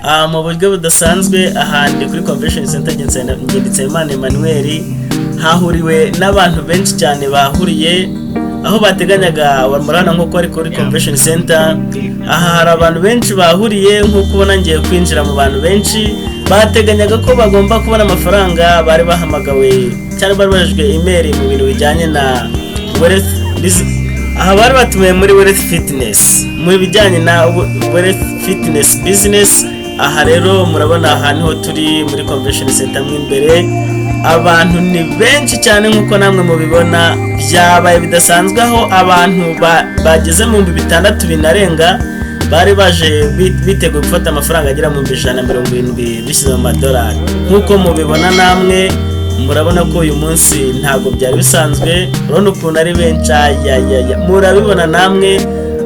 Mu buryo budasanzwe, aha ndi kuri Convention Center Ngenditsabimana Emmanuel. Hahuriwe n'abantu benshi cyane, bahuriye aho bateganyaga. Murabona nk'uko ari kuri Convention Center, aha hari abantu benshi bahuriye. Nk'uko ubona, ngiye kwinjira mu bantu benshi bateganyaga ko bagomba kubona amafaranga. Bari bahamagawe cyangwa bari bajejwe email mu bintu bijyanye na wealth. Aha bari batumiwe muri Wealth Fitness, mu bijyanye na Wealth Fitness business. Aha rero murabona, aha niho turi muri Convention Center mo imbere. Abantu ni benshi cyane nk'uko namwe mubibona. Byabaye bidasanzwe aho abantu bageze mu 6000 binarenga bari baje biteguye gufata amafaranga agera mu 170,000 bishyize mu madolari. Nk'uko mubibona namwe, murabona ko uyu munsi ntabwo byari bisanzwe. Urabona ukuntu ari benshi, ayayaya, murabibona namwe.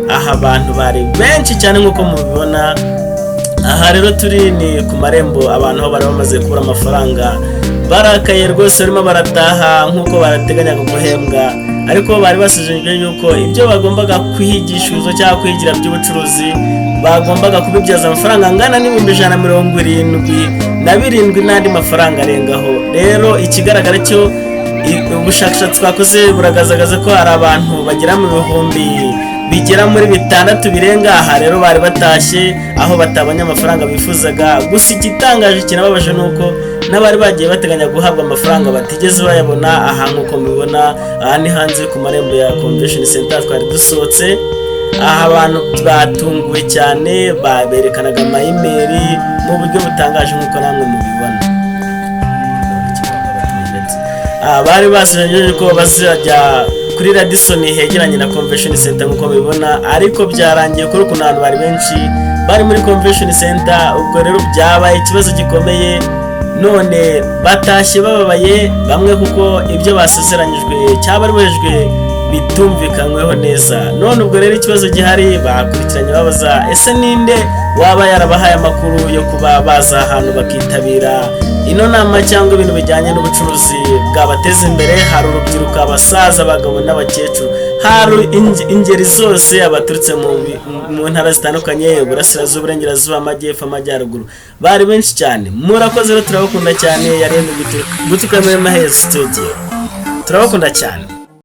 Aha abantu bari benshi cyane nk'uko mubibona. Aha rero turi ni ku marembo, abantu aho bari bamaze kubura amafaranga barakaye rwose, barimo barataha nk'uko barateganyaga guhembwa, ariko bari basezeranyijwe yuko ibyo bagombaga kwigishirizwa cyangwa kwigira by'ubucuruzi bagombaga kubibyaza amafaranga angana n'177,000 n'andi mafaranga arengaho. Rero ikigaragara cyo, ubushakashatsi twakoze buragaragaza ko hari abantu bagera mu bihumbi bigera muri bitandatu birenga. Aha rero bari batashye aho batabonye amafaranga bifuzaga. Gusa igitangaje kinababaje ni uko n'abari bagiye bateganya guhabwa amafaranga batigeze bayabona. Aha nk'uko mubibona, aha ni hanze ku marembo ya Convention Center, twari dusohotse. Aha abantu batunguwe cyane, baberekanaga ama email mu buryo butangaje nk'uko namwe mubibona. Bari basezeranyije ko bazajya kuri Radisson hegeranye na Convention Center nk'uko mubibona, ariko byarangiye kuri ukuntu abantu bari benshi bari muri Convention Center. Ubwo rero byabaye ikibazo gikomeye, none batashye bababaye bamwe kuko ibyo basezeranyijwe cyangwa bari bitumvikanyweho neza. None ubwo rero ikibazo gihari, bakurikiranye babaza: ese ninde waba yarabahaye amakuru yo kuba baza ahantu bakitabira ino nama cyangwa ibintu bijyanye n'ubucuruzi bwabateza imbere? Hari urubyiruko, abasaza, abagabo n'abakecuru, hari ingeri zose, abaturutse mu ntara zitandukanye: Uburasirazuba, Uburengerazuba, Amajyepfo, Amajyaruguru. Bari benshi cyane. Murakoze rero, turabakunda cyane. Yaremye guturuka muri Mahezi Studio, turabakunda cyane.